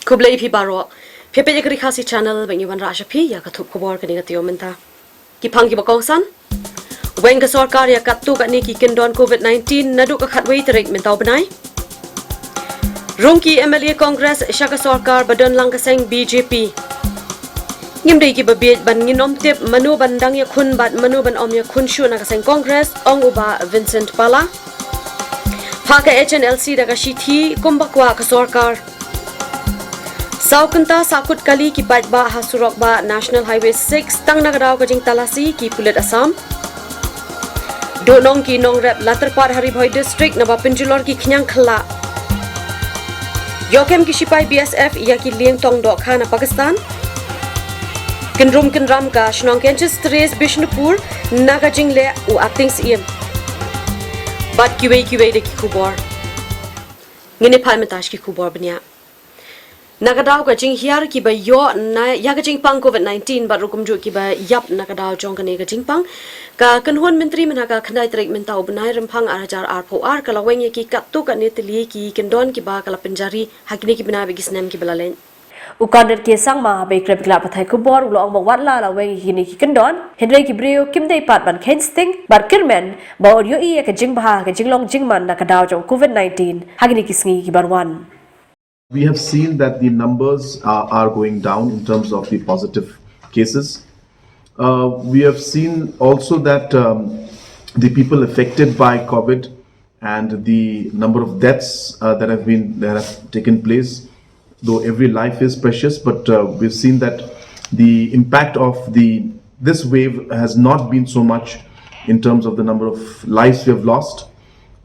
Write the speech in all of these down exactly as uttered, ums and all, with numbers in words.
Khublei phi baroh. Phi peit ïa ka Ri Khasi Channel, ba ngi wanrah sha phi ïa ka thup khubor kane ka taïew mynta. Ki phang kiba kongsan. Weng ka sorkar ïa katto katne ki kyndon covid nineteen naduh ka khatwei tarik mynta u bnai. Rung ki M L A Congress sha ka sorkar ba don lang ka seng B J P. Ngim dei kiba bieit ban ngin ym tip mano ban dang ïakhun bad mano ban ym ïakhun shuh na ka seng Congress, ong u Bah Vincent Pala. Phah ka H N L C da ka shithi kumba kwah ka sorkar. Saw kynta sahkut kali ki paidbah ha surok bah National Highway six tang na ka daw ka jingtalasi ki pulit Assam. Duhnong ki nongrep la tyrpad ha Ri Bhoi District naba pynjulor ki khñiang khyllah. Ïoh kem ki shipai B S F ïa ki liengtong dohkha na Pakistan. Kynrum kynram ka shnong Kensas Tres Bishnupur na ka jingleh u Acting Syiem. Bad kiwei kiwei de ki khubor. Ngin ïa phai mynta sha ki khubor bniah. Na ka daw ka jinghiar kiba ïoh na ïa ka jingpang covid nineteen bad ruh kumjuh kiba ïap na ka daw jong kane ka jingpang. Ka kynhun myntri mynha ka khyndai tarik mynta u bnai Rymphang ar hajar arphew ar ka la weng ïa ki katto katne tylli ki kyndon kiba ka la pynjari ha kine ki bnai bad ki snem kiba la leit. U Conrad K Sangma haba ïakren bad ki lad pathai khubor u la ong ba wat la la weng ïa kine ki kyndon, hynrei ki briew kim dei pat ban kheiñ sting bad kyrmen ba un ïohi ïa ka jingbha ka jinglong jingman na ka daw jong covid nineteen ha kine ki sngi kiban wan. We have seen that the numbers are, are going down in terms of the positive cases. Uh, we have seen also that um, the people affected by COVID and the number of deaths uh, that have been that have taken place, though every life is precious, but uh, we've seen that the impact of the this wave has not been so much in terms of the number of lives we have lost.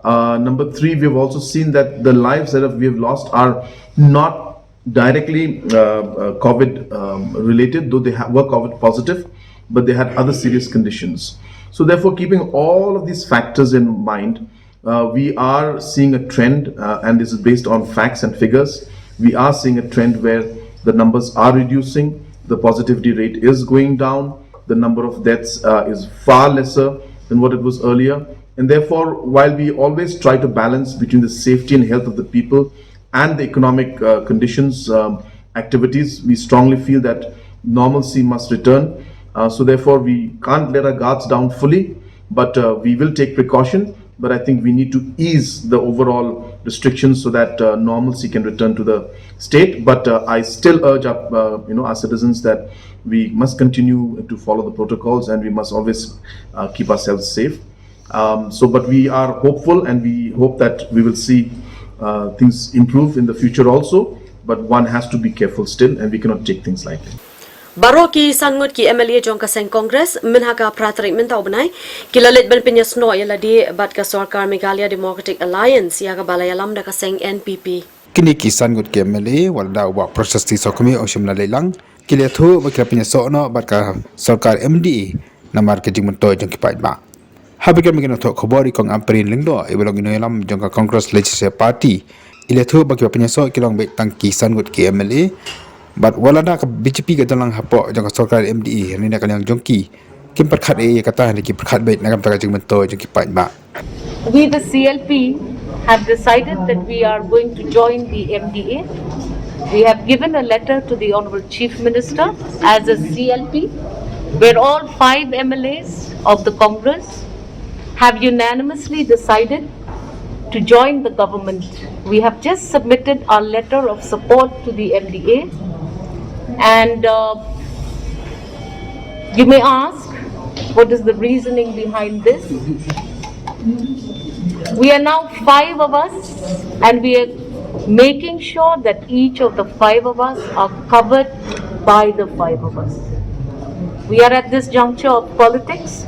Uh, number three, we've also seen that the lives that have, we have lost are not directly uh, uh, COVID um, related, though they ha- were COVID positive, but they had other serious conditions. So, therefore, keeping all of these factors in mind, uh, we are seeing a trend, uh, and this is based on facts and figures. We are seeing a trend where the numbers are reducing, the positivity rate is going down, the number of deaths uh, is far lesser than what it was earlier. And therefore, while we always try to balance between the safety and health of the people and the economic uh, conditions, um, activities, we strongly feel that normalcy must return. Uh, so, therefore, we can't let our guards down fully, but uh, we will take precaution. But I think we need to ease the overall restrictions so that uh, normalcy can return to the state. But uh, I still urge our, uh, you know, our citizens that we must continue to follow the protocols and we must always uh, keep ourselves safe. Um, so, but we are hopeful and we hope that we will see uh, things improve in the future also. But one has to be careful still and we cannot take things lightly. Baroh ki san ngut ki M L A jong ka seng Congress mynha ka phra tarik mynta u bnai ki la leit ban pynïasnoh ïa lade bad ka sorkar Meghalaya Democratic Alliance ïa kaba la ïalam da ka seng N P P. Kine ki san ngut ki M L A wat la da u Bah Prashasti Sokhmi u shim la leit lang ki la ïathuh ba ki la pynïasoh noh bad ka sorkar M D A namar ka jingmyntoi jong ki paidbah. Haba ïakren bad ki nongthoh khubor i Kong Ampareen Lyngdoh iba long i nongïalam jong ka Congress Legislature Party i la ïathuh ba kiba pynïasoh ki long beit tang ki san ngut ki M L A bad wat la da ka B J P ka don lang hapoh jong ka sorkar M D A hynrei na ka liang jong ki kim pyrkhat ei ei ïa kata hynrei ki pyrkhat beit na ka bynta ka jingmyntoi jong ki paidbah. We, the C L P, have decided that we are going to join the M D A. We have given a letter to the Honorable Chief Minister as a C L P, where all five M L As of the Congress have unanimously decided to join the government. We have just submitted our letter of support to the M D A, and uh, you may ask, what is the reasoning behind this? We are now five of us, and we are making sure that each of the five of us are covered by the five of us. We are at this juncture of politics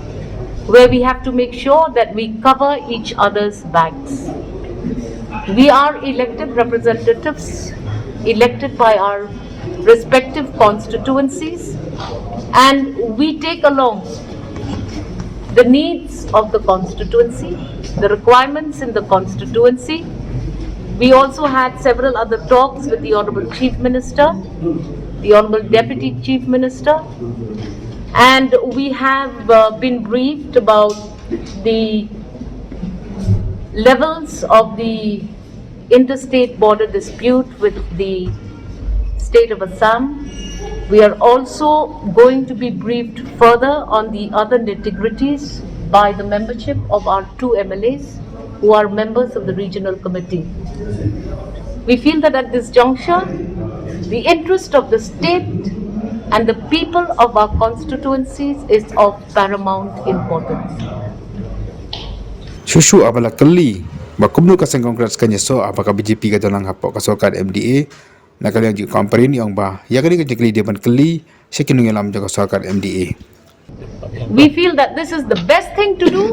where we have to make sure that we cover each other's backs. We are elected representatives elected by our respective constituencies, and we take along the needs of the constituency, the requirements in the constituency. We also had several other talks with the Honorable Chief Minister, the Honorable Deputy Chief Minister, and we have uh, been briefed about the levels of the interstate border dispute with the State of Assam. We are also going to be briefed further on the other nitty-gritties by the membership of our two M L As who are members of the regional committee. We feel that at this juncture, the interest of the state and the people of our constituencies is of paramount importance. Shuh shuh haba la kylli ba kumno ka seng Congress kan ïasoh haba ka B J P ka don lang hapoh ka sorkar M D A, na ka liang jong ka Ampareen i ong ba ïa kane ka jingkylli dei ban kylli sha ki nongïalam jong ka sorkar M D A. We feel that this is the best thing to do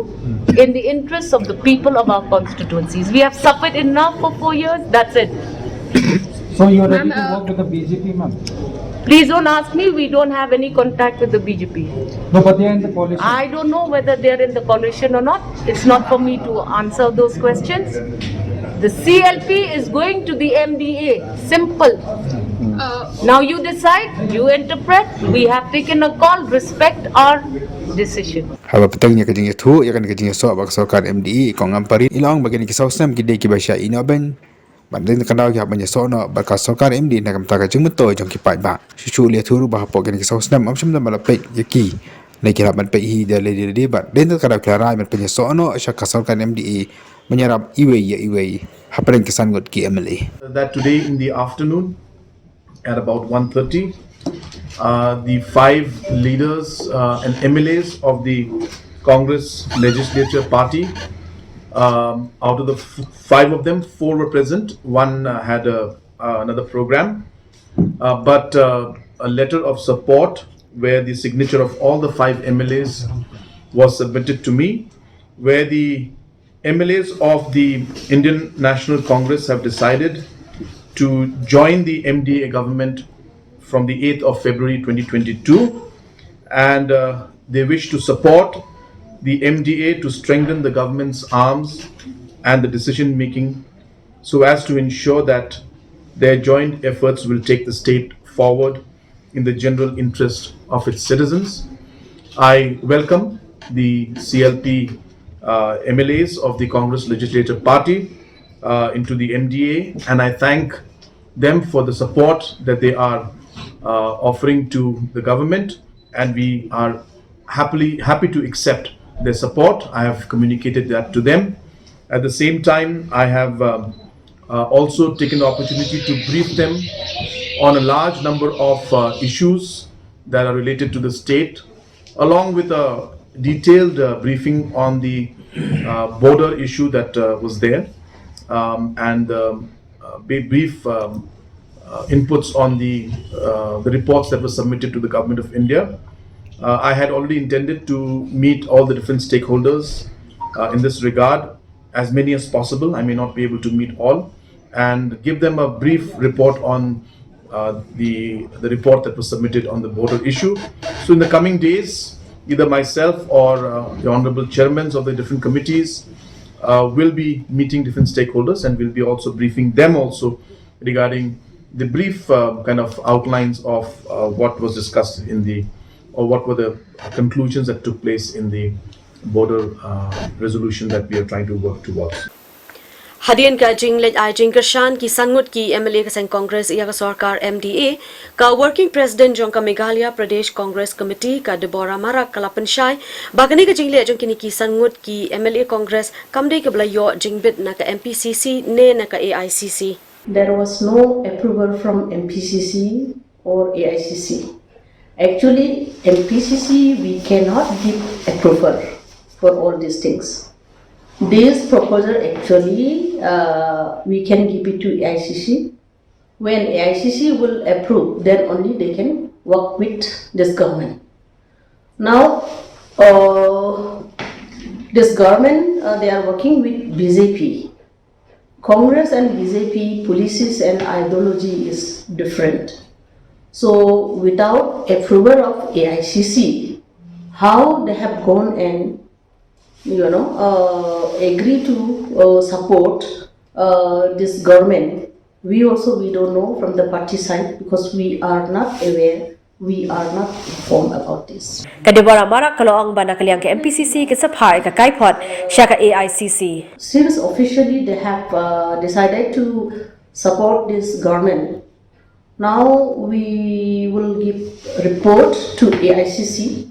in the interests of the people of our constituencies. We have suffered enough for four years. That's it. So you are ready to work with the B J P, ma'am? Please don't ask me. We don't have any contact with the B J P. No, but they are in the coalition. I don't know whether they are in the coalition or not. It's not for me to answer those questions. The C L P is going to the M D A. Simple. Now you decide, you interpret. We have taken a call. Respect our decision. Haba bteng ïa ka jingïathuh ïa kane ka jingïasoh bad ka sorkar M D A, i Kong Ampareen i la ong ba kine ki saw snem ki dei kiba shah ïehnoh beiñ. Bad hadien kata ki hap ban ïasoh noh bad ka sorkar M D A na ka bynta ka jingmyntoi jong ki paidbah. Shuh shuh i la ïathuh ruh ba hapoh kine ki saw snem ym shym don ba la peit ïa ki ne ki la ban peit hi da lade lade bad hadien kata ki la rai ban pynïasoh noh sha ka sorkar M D A ban ïarap iwei ïa iwei hapdeng ki san ngut ki M L A. That today in the afternoon, at about one thirty, uh, the five leaders uh, and M L As of the Congress Legislature Party, um, out of the f- five of them, four were present. One uh, had a, uh, another program, uh, but uh, a letter of support where the signature of all the five M L As was submitted to me, where the M L As of the Indian National Congress have decided to join the M D A government from the eighth of February twenty twenty-two, and uh, they wish to support the M D A to strengthen the government's arms and the decision making so as to ensure that their joint efforts will take the state forward in the general interest of its citizens. I welcome the C L P uh, M L As of the Congress Legislative Party uh, into the M D A, and I thank them for the support that they are uh, offering to the government, and we are happily happy to accept their support. I have communicated that to them. At the same time, I have um, uh, also taken the opportunity to brief them on a large number of uh, issues that are related to the state, along with a detailed uh, briefing on the uh, border issue that uh, was there, um, and um, uh, bri- brief um, uh, inputs on the uh, the reports that were submitted to the Government of India. Uh, I had already intended to meet all the different stakeholders uh, in this regard, as many as possible. I may not be able to meet all, and give them a brief report on uh, the the report that was submitted on the border issue. So in the coming days, either myself or uh, the honorable chairmen of the different committees uh, will be meeting different stakeholders, and will be also briefing them also regarding the brief uh, kind of outlines of uh, what was discussed in the, or what were the conclusions that took place in the border uh, resolution that we are trying to work towards. Hadien ka jingleit ai jingkyrshan ki san ngut ki M L A ka seng Congress ïa ka sorkar M D A, ka Working President jong ka Meghalaya Pradesh Congress Committee ka Deborah Marak ka la pynshai ba kane ka jingleit jong kine ki san ngut ki M L A Congress kam dei kaba la ïoh jingbit na ka M P C C ne na ka A I C C. There was no approval from M P C C or A I C C. Actually, M P C C, we cannot give approval for all these things. This proposal, actually, uh, we can give it to A I C C. When A I C C will approve, then only they can work with this government. Now, uh, this government, uh, they are working with B J P. Congress and B J P policies and ideology is different. So without approval of A I C C, how they have gone and, you know, uh, agree to uh, support uh, this government? We also, we don't know from the party side because we are not aware, we are not informed about this. Ka Deborah Marak ka la ong ba na ka liang ka M P C C ka sa phah ïa ka kaiphod sha ka A I C C. Since officially they have uh, decided to support this government, Now we will give report to A I C C.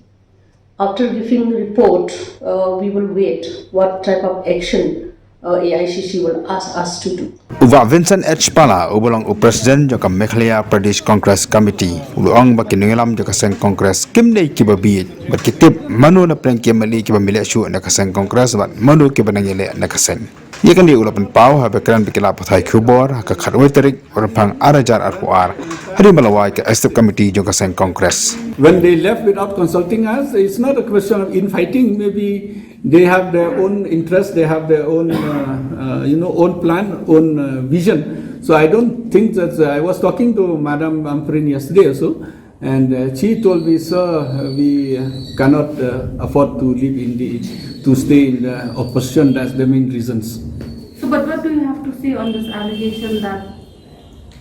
After giving report, uh, we will wait what type of action uh, A I C C will ask us to do. U Bah Vincent H Pala, uba long u President jong ka Meghalaya Pradesh Congress Committee, u la ong ba ki nongïalam jong ka seng Congress kim dei kiba bieit bad ki tip mano na pdeng ki M L A kiba mih leh shuh na ka seng Congress bad mano kiba nang ïaleh na ka seng. Ïa kane u la pynpaw haba kren bad ki lad pathai khubor ha ka khatwei tarik u Rymphang ar hajar arphew ar, hadien ba la wai ka Executive Committee jong ka seng Congress. When they left without consulting us, it's not a question of infighting. Maybe they have their own interest, they have their own, uh, uh, you know, own plan, own uh, vision. So I don't think that uh, I was talking to Madam Ampareen yesterday also, and uh, she told me, "Sir, we cannot uh, afford to live in the to stay in the opposition. That's the main reasons." So, but what do you have to say on this allegation that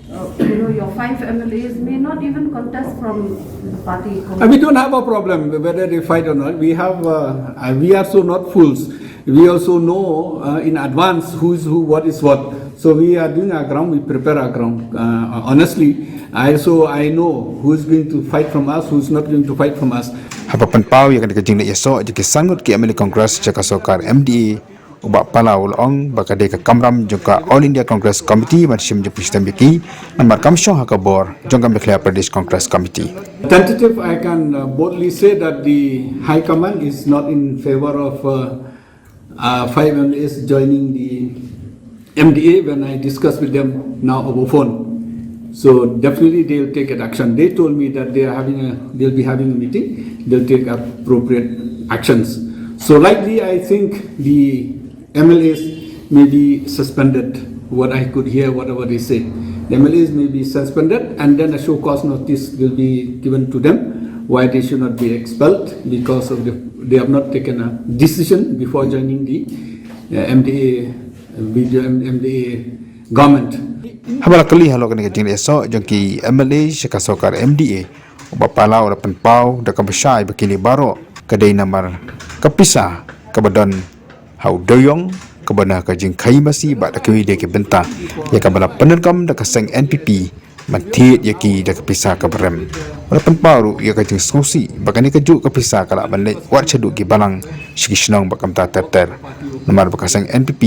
uh, you know, your five M L As may not even contest from the party? Uh, we don't have a problem whether they fight or not. We have, uh, uh, we are so not fools. We also know uh, in advance who is who, what is what. So we are doing our ground, we prepare our ground. Uh, honestly, I so I know who is going to fight from us, who is not going to fight from us. Haba pynpaw ïa kane ka jingleit ïasoh jong ki san ngut ki M L A Congress sha ka sorkar M D A, u Bah Pala u la ong ba ka dei ka kamram jong ka All India Congress Committee ban shim jingpynshitom ïa ki, namar kam shong ha ka bor jong ka Meghalaya Pradesh Congress Committee. Tentative, I can uh, boldly say that the High Command is not in favor of uh, uh, five M L As joining the M D A when I discussed with them now over phone. So definitely they'll take an action. They told me that they are having a, they'll be having a meeting. They'll take appropriate actions. So likely, I think the M L As may be suspended. What I could hear, whatever they say, the M L As may be suspended, and then a show cause notice will be given to them why they should not be expelled because of the, they have not taken a decision before joining the uh, M D A, with the M- M D A government. Haba la kylli halor kane ka jingleit ïasoh jong ki M L A sha ka sorkar M D A, u Bah Pala u la pynpaw da kaba shai ba kine baroh ka dei namar ka pisa kaba don ha u dewïong kaba na ka jingkhaïi masi bad da kiwei de ki bynta ïa kaba la pyndonkam da ka seng N P P ban thied ïa ki da ka pisa kaba rem. U la pynpaw ruh ïa ka jingsngewsih ba kane kajuh ka pisa ka lah ban leit wat shaduh ki balang sha ki shnong bad kumta ter ter, namar ba ka seng N P P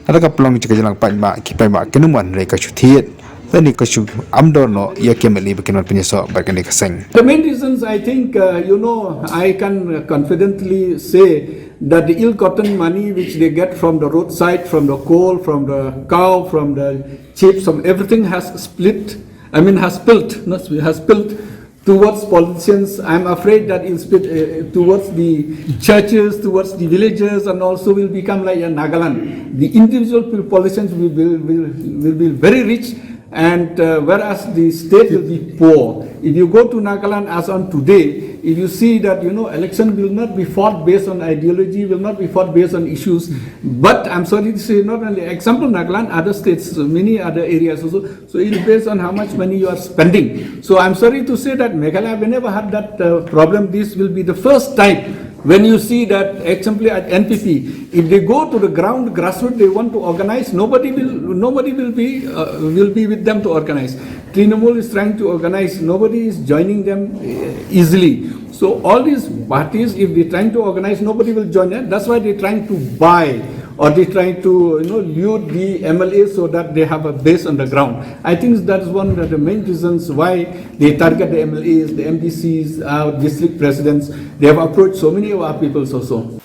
lada ka pynlong jingkyrpad ba ki paidbah kin ym wan hynrei ka shu thied lane ka shu am dor noh ïa ki M L A ba kin wan pynïasoh bad kane ka seng. The main reasons, I think, uh, you know, I can confidently say that the ill-gotten money which they get from the roadside, from the coal, from the cow, from the chips, from everything has split, I mean, has spilled, not spilled, has spilled towards politicians. I'm afraid that it'll spill uh, towards the churches, towards the villages, and also will become like a Nagaland. The individual pol- politicians will, will, will, will be very rich, and uh, whereas the state will be poor. If you go to Nagaland as on today, if you see that, you know, election will not be fought based on ideology, will not be fought based on issues. But I'm sorry to say, not only example Nagaland, other states, many other areas also. So it is based on how much money you are spending. So I'm sorry to say that Meghalaya, we never had that uh, problem. This will be the first time when you see that, example, at N P P, if they go to the ground, grassroots, they want to organize, nobody will, nobody will be, uh, will be with them to organize. Trinamool is trying to organize, nobody is joining them uh, easily. So all these parties, if they're trying to organize, nobody will join them. That's why they're trying to buy or they're trying to, you know, lure the M L A so that they have a base on the ground. I think that is one of the main reasons why they target the M L As, the M D Cs, our district presidents. They have approached so many of our peoples also.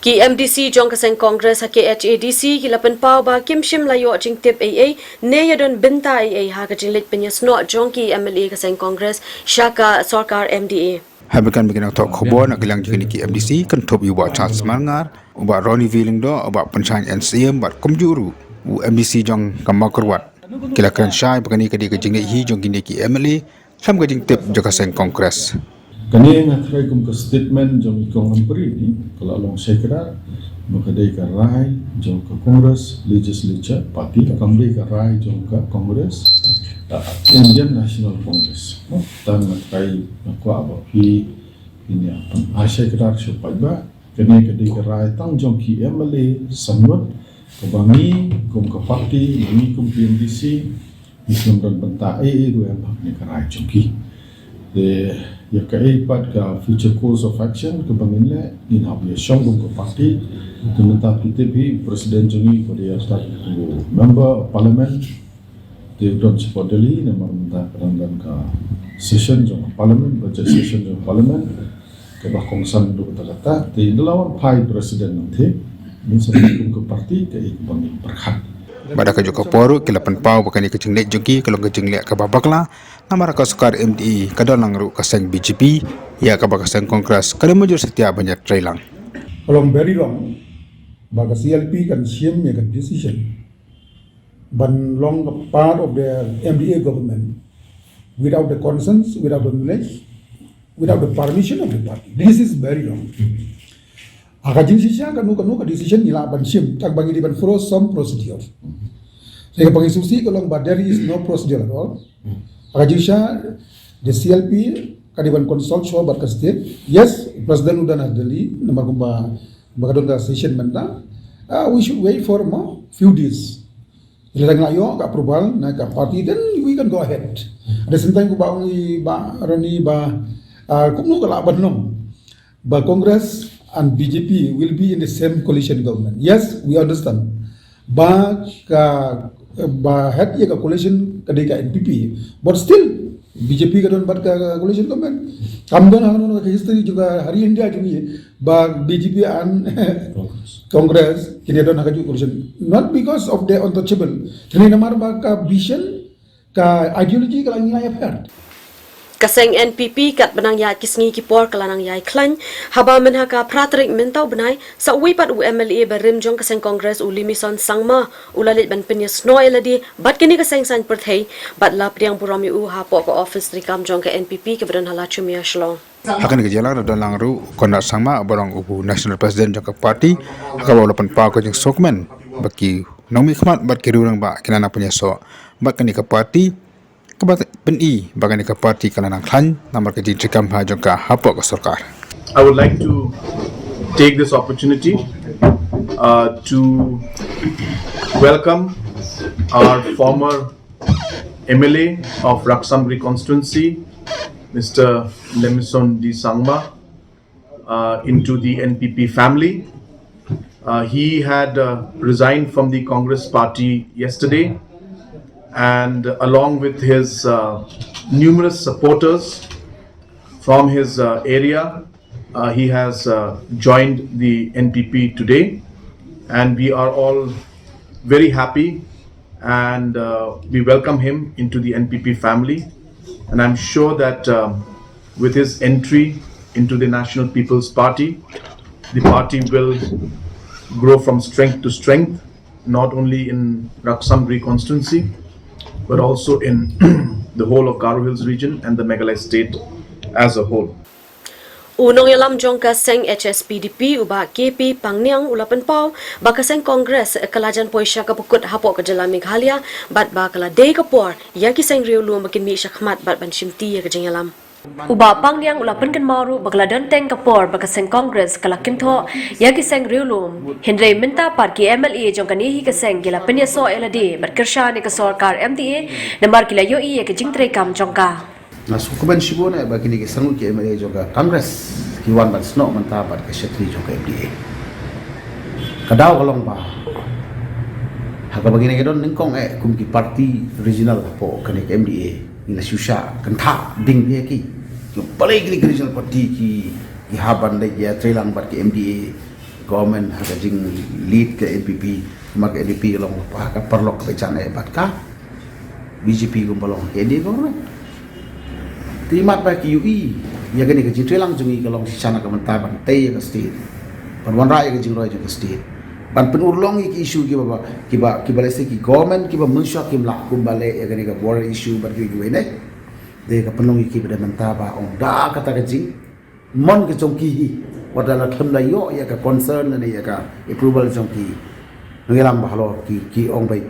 Ki M D C jong ka seng Congress ha K H A D C ki la pynpaw ba kim shym la ïoh jingtip ei ei ne ïadon bynta ei ei ha ka jingleit pynïasnoh jong ki M L A ka seng Congress sha ka sorkar M D A. Haba kren bad ki nongthoh khubor na ka liang jong kine ki M D C, kynthup ïa u Bah Charles Marngar, u Bah Ronnie V Lyngdoh, u Bah Pynshang N Syiem bad kumjuh ruh u M D C jong ka Mawkyrwat, ki la kren shai ba kane ka dei ka jingleit hi jong kine ki M L A khlem ka jingtip jong ka seng Congress. Kane nga tharai kum ka statement jong i Kong Ampareen hi ka la long shai kdar ba ka dei ka rai jong ka Congress Legislature Party, kam dei ka rai jong ka Congress, uh, Indian National Congress. Tang nga tharai nga kwah ba phi phin ïa pynshai kdar sha u paidbah. Kane ka dei ka rai tang jong ki M L A san ngut, kaba ngi kum ka party, ngi kum ki M D C, Ngi sngewdon bynta ei ei ruh em ha kane ka rai jong ki. Te ïa kaei pat ka future course of action kaba ngin leh, ngin hap ïashong kum ka party. Te mynta phi tip hi president jong ngi ka dei ïa u member of parliament. Te u don shapoh Delhi namar mynta ka dang don ka session jong parliament, budget session jong parliament. Kaba kongsan duk kata kata te da la wan phai president nangtei. Ngin sa kum ka party kaei kaba ngin pyrkhat. Bad ha kajuh ka por ruh ki la pynpaw ba kane ka jingleh jong ki ka long ka jingleh kaba bakla namar ka sorkar M D A ka don lang ruh ka seng B J P ïa kaba ka seng Congress ka la mynjur satia ban ïatreilang. Ka long very wrong ba ka C L P kan shim ïa ka decision ban long a part of the M D A government without the consent, without the knowledge, without the permission of the party. This is very wrong. Ha ka jingshisha kano kano ka decision ngi lah ban shim tang ba ngi dei ban follow some procedure. Te kaba ngi sngewsih ka long ba there is no procedure at all. Ha ka jingshisha the C L P ka dei ban consult shuwa bad ka state. Yes, president u don ha Delhi namar kumba ba ka don ka session mynta. Uh, we should wait for a few days. Ila tang la ïoh ka approval na ka party, then we can go ahead. At the same time kumba ong i Bah Ronnie ba uh, kumno ka lah ban long ba Congress and B J P will be in the same coalition government. Yes, we understand. Ba ka ba head ïa ka coalition ka dei ka N P P, but still B J P ka don bad ka coalition government. Kam don ha kano ka history jong ka ha ri India jong ngi ba B J P and Congress kine don ha ka coalition, not because of the untouchable. Kine namar ba ka vision, ka ideology ka la ngi la ïa pher. Ka seng N P P kat ba nang ïaid ki sngi ki por ka la nang ïai khlaiñ, haba mynha ka phra tarik mynta u bnai sa uwei pat u M L A barim jong ka seng Congress u Limison Sangma u la leit ban pynïasnoh ïa lade bad kane ka seng saiñ pyrthei bad la pdiang burom ïa u hapoh ka ophis treikam jong ka N P P kaba don ha Lachumia, Shillong. Ha kane ka jingïalang la don lang ruh Conrad Sangma uba long u National President jong ka party, ha kaba u la pynpaw ka jingsngewkmen ba ki nongmihkhmat bad ki rangbah ki nang pynïasoh bad kane ka party, kaba pyni ba kane ka party ka la nang khlaiñ namar ka jingtreikam ha jong ka hapoh ka sorkar. I would like to take this opportunity uh, to welcome our former M L A of Raksambri constituency, Mister Lemison D Sangma, uh, into the N P P family. Uh, he had uh, resigned from the Congress party yesterday, and along with his uh, numerous supporters from his uh, area, uh, he has uh, joined the N P P today, and we are all very happy and uh, we welcome him into the N P P family. And I'm sure that um, with his entry into the National People's Party, the party will grow from strength to strength, not only in Raksambri constituency, but also in the whole of Garo Hills region and the Meghalaya state as a whole. U nongïalam jong ka seng H S P D P u Bah K P Pangniang u la pynpaw ba ka seng Congress ka la jan poi sha kaba kut hapoh ka jylla Meghalaya bad ba ka la dei ka por ïa ki seng riewlum ba kin mih shakhmat bad ban shimti ïa ka jingïalam. U Bah Pangniang u la pynkynmaw ruh ba ka la don teng ka por ba ka seng Congress ka la kynthoh ïa ki seng riewlum, hynrei mynta pat ki M L A jong kane hi ka seng ki la pynïasoh ïa lade bad kyrshan ïa ka sorkar M D A namar ki la ïohi ïa ka jingtreikam jong ka. Nga sngewkmen shibun eh ba kine ki seng ki M L A jong ka Congress ki wan ban snoh mynta bad ka shatri jong ka M D A. Ka daw ka long ba ha kaba kine ki don nyngkong eh kum ki party regional hapoh kane ka M D A, ngi la shu shah kynthah ding ïa ki. Ki balei kine ki regional party ki, ki hap ban leit ïatreilang bad ki M D A government ha ka jinglead ka N P P, namar ka N P P ka long ha ka paralok kaba jan eh bad ka B J P kumba long ha ka N D A government. Te imat ba ki ïohi ïa kane ka jingtreilang jong ngi ka long shisha na ka bynta ban tei ïa ka state, ban wanrah ïa ka jingroi jong ka state, ban pynurlong ïa ki issue kiba, kiba, kiba lehse ki government kiba mynshuwa kim lah kumba leh ïa kane ka border issue bad kiwei kiwei ne. Te ka pynlong ïa ki ba da mynta ba ong da kata ka jing mon ka jong ki hi, wat la khlem da ïoh ïa ka concern lane ïa ka approval jong ki nongïalam ba halor ki, ki ong bai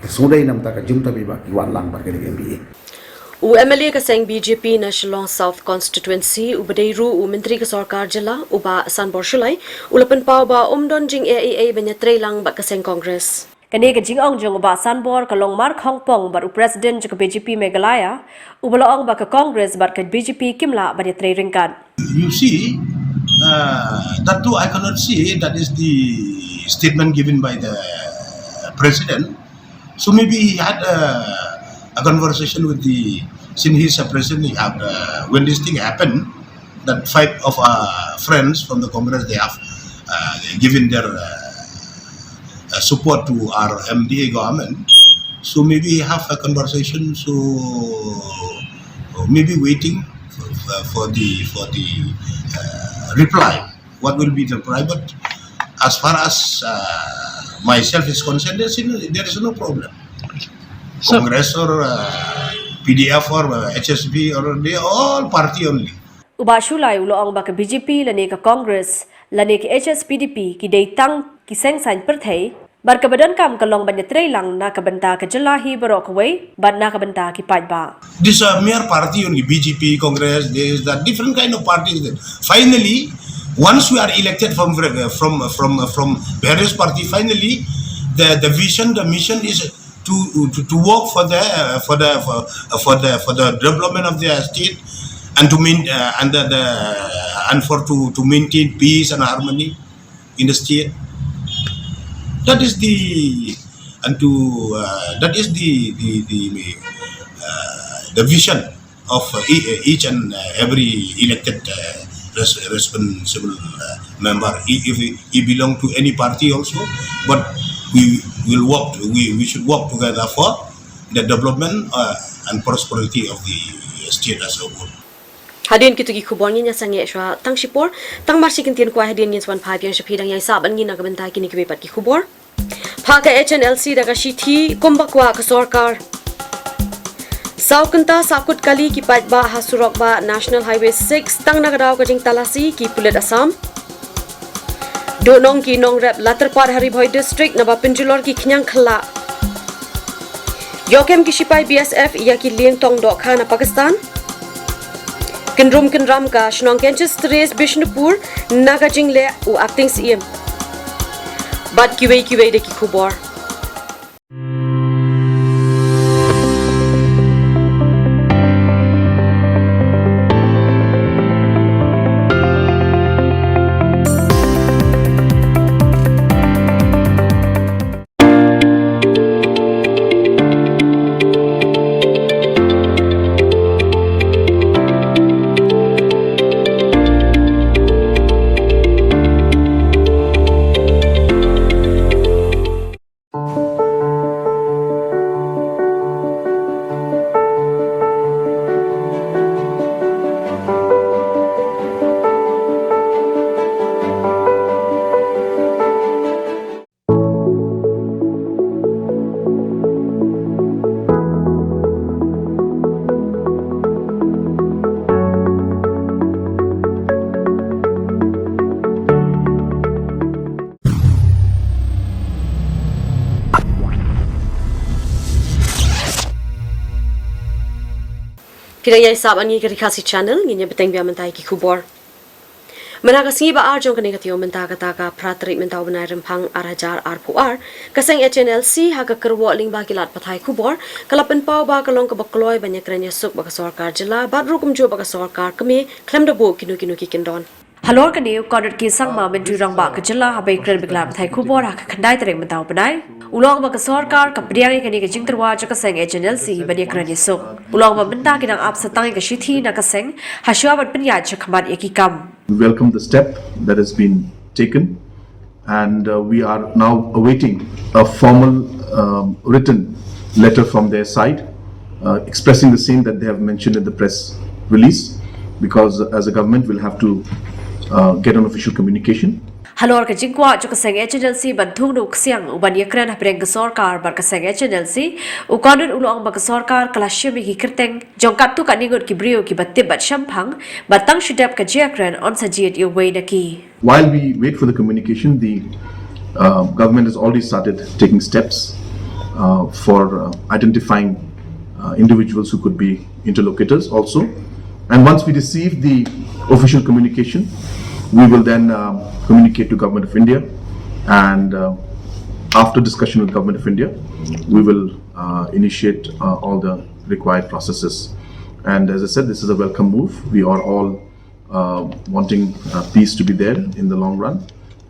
ka sngewdei namar ka jingtep ba ki wan lang bad kane ka M D A. U M L A ka seng B J P na Shillong South Constituency uba dei ruh u Myntri ka Sorkar Jylla u Bah Sanbor Shullai u la pynpaw ba um don jingeh ei ei ban ïatreilang bad ka seng Congress. Kane ka jingong jong u Bah Sanbor ka long markhongpong bad u President jong ka B J P Meghalaya, uba la ong ba ka Congress bad ka B J P kim lah ban ïatrei ryngkat. You see, uh, that too I cannot see. That is the statement given by the president. So maybe he had a, a conversation with the, since he's a president, he had, uh, when this thing happened, that five of our friends from the Congress, they have, uh, given their, uh, uh, support to our M D A government. So maybe have a conversation. So maybe waiting for, for the, for the, uh, reply. What will be the reply? But as far as, uh, myself is concerned, there is no, there is no problem. Congress or, uh, P D F or, uh, H S P, or they all party only. U Bah Shullai u la ong ba ka B J P lane ka Congress lane ka H S P D P ki dei tang ki seng saiñ pyrthei, bad kaba donkam ka long ban ïatrei lang na ka bynta ka jylla hi baroh kawei bad na ka bynta ki paidbah. These are mere party only, B J P, Congress, this, that, different kind of parties. Finally, once we are elected from, from, from, from various party, finally, the, the vision, the mission is to, to, to work for the, for the, for, for the, for the development of the state, and to main, uh, and the, the, and for to, to maintain peace and harmony in the state. That is the, and to, uh, that is the, the, the, uh, the vision of, uh, e- each and, uh, every elected, uh, res- responsible, uh, member. He, if he, he belong to any party also, but we will work. We, we should work together for the development, uh, and prosperity of the state as a whole. Hadien kito ki khubor ngin ïa sangeh shuwa tang shipor, tang mar shi kyntien kwai hadien ngin sa wan phai biang sha phi, dang ïai sah bad ngi na ka bynta kine kiwei pat ki khubor. Ha ka H N L C da ka shithi kumba kwah ka sorkar. Saw kynta sahkut kali ki paidbah ha surok bah National Highway six tang na ka daw ka jingtalasi ki pulit Assam. Duhnong ki nongrep la tyrpad ha Ri Bhoi District naba pynjulor ki khñiang khyllah. Ïoh kem ki shipai B S F ïa ki liengtong dohkha na Pakistan. Kynrum kynram ka shnong Kenchis Tres Bishnupur na ka jingleh u Acting Syiem. Bad kiwei kiwei de ki khubor. Phi dang ïai sah bad ngi ka Ri Khasi Channel, ngin ïa bteng biang mynta ïa ki khubor. Mynta ka sngi ba ar jong kane ka taïew mynta kata ka phra tarik mynta u bnai Rymphang ar hajar arphew ar, ka seng H N L C ha ka kyrwoh lyngba ki lad pathai khubor ka la pynpaw ba ka long kaba kloi ban ïakren ïasuk bad ka sorkar jylla bad ruh kumjuh bad ka sorkar kmie khlem da buh kino kino ki kyndon. Halor kane u Conrad K Sangma, Myntri Rangbah ka jylla, haba ïakren bad ki lad pathai khubor ha ka khyndai tarik mynta u bnai, u la ong ba ka sorkar ka pdiang ïa kane ka jingtyrwa jong ka seng H N L C ban ïakren ïasuk. U la ong ba mynta ki dang ap sa tang ïa ka shithi na ka seng ha shuwa ban pynïaid shakhmat ïa ki kam. We welcome the step that has been taken, and, uh, we are now awaiting a formal, um, written letter from their side, uh, expressing the same that they have mentioned in the press release, because as a government we'll have to, uh, get an official communication. Halor ka jingkwah jong ka seng H N L C ban thung na u ksiang u ban ïakren hapdeng ka sorkar bad ka seng H N L C, u Conrad u la ong ba ka sorkar ka la shim ïa ki kyrteng jong katto katne ngut ki briew kiba tip bad shemphang, bad tang shu dep ka jingïakren yn sa jied ïa uwei na ki. While we wait for the communication, the, uh, government has already started taking steps, uh, for, uh, identifying, uh, individuals who could be interlocutors also. And once we receive the official communication, we will then, uh, communicate to Government of India and, uh, After discussion with Government of India, we will uh, initiate uh, all the required processes. And as I said, this is a welcome move. We are all uh, wanting uh, peace to be there in the long run,